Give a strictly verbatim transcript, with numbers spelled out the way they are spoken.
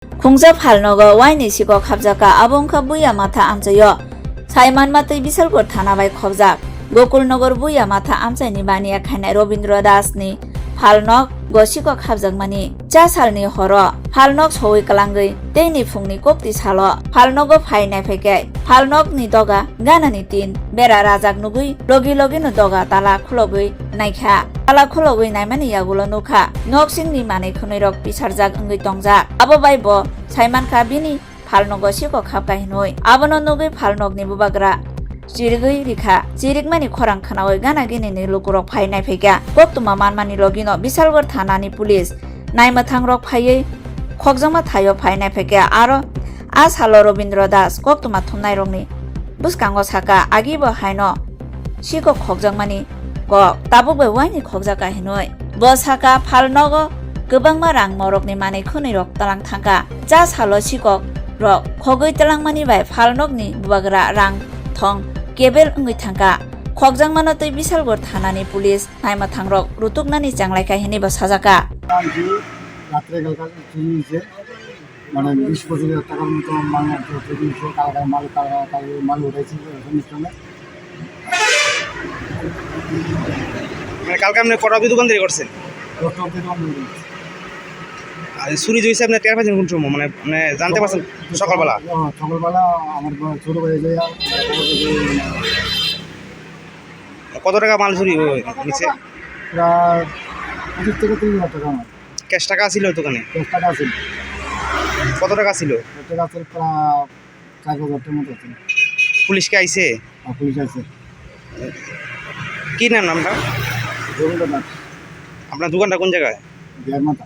Khungsa phalnogo waini sikok hapjakha, abo wngkha Buya Matha amchaio. Saimanma twi Bisalpur thana bai khobjak. Gokulnogor Buya Matha amchaini baniya khainai Robindra Das ni phalnogo sikok hapjakmani cha salni horo phalnog sowi kwlangwi teini phungni kokti salo phalnogo phai naiphaikhe phalnogni doga ganani tin bera rajak nugwi logi logino doga tala khulogwi naikha. Tala khulogwi naimani yagulo nukha noksingni manwi khwnwirok pisarjak wngwi tongjak. Abo bai bo saimankha bini phalnogo sikok hapkha hinwi. Abono nugwi phalnokni bubagra chirigwi rikha. Chirikmani khorang khwnawi gana ginini lukurok phai naiphaikha. Koktwma manmani logino Bisalgor thanani police naimwthangrok phaiwi khokjakma thaio phai naiphaikha. Aro a salo Robindra Das koktwma thumnairokni bwskango sakha, agibo haino sikok khokjakmani kok tabuk bai waini khokjakha hinwi. Bo sakha, phalnogo kwbangma rang morokni manwi khwnwirok talang thangkha. Cha salo sikok rok khogwi talangmani bai phalnokni bubagra rang thong kebel wngwi thangkha. Khokjakmano twi Bisalgor thanani police naimwthangrok rutuknani chenglaikha hinwi bo sajakha. Ang je ratre galka chini je মানে বিশ পঁচিশ হাজার টাকার মতো মাল আর কি চুরি হয়েছে, কালকে মাল, কালকে, কালকে মাল উঠাইছি, এরকম স্টলে। মানে কালকে আপনি কটা অবধি দোকানদারি করছেন? দশটা অবধি দোকানদারি করছি। আর চুরি যে হয়েছে আপনি টের পাইছেন কোন সময়? মানে, মানে জানতে পারছেন সকাল-, সকালবেলা? হ্যাঁ, সকালবেলা আমার বা-, ছোট ভাই যায়, কত টাকা মাল চুরি হয়ে গেছে? প্রায় পঁচিশ থেকে তিরিশ হাজার টাকা আমার। ক্যাশ টাকা আছিল দোকানে? ক্যাশ টাকা আছিল। কত টাকা ছিল? ক্যাশ টাকা আছিল প্রায় চার পাঁচ হাজার টাকার মতো আছিল। পুলিশ কি আইছে? হ্যাঁ, পুলিশ আইছে। কি নাম নামটা? রবীন্দ্রনাথ। আপনার দোকানটা কোন জায়গায়? বিহার মাথা।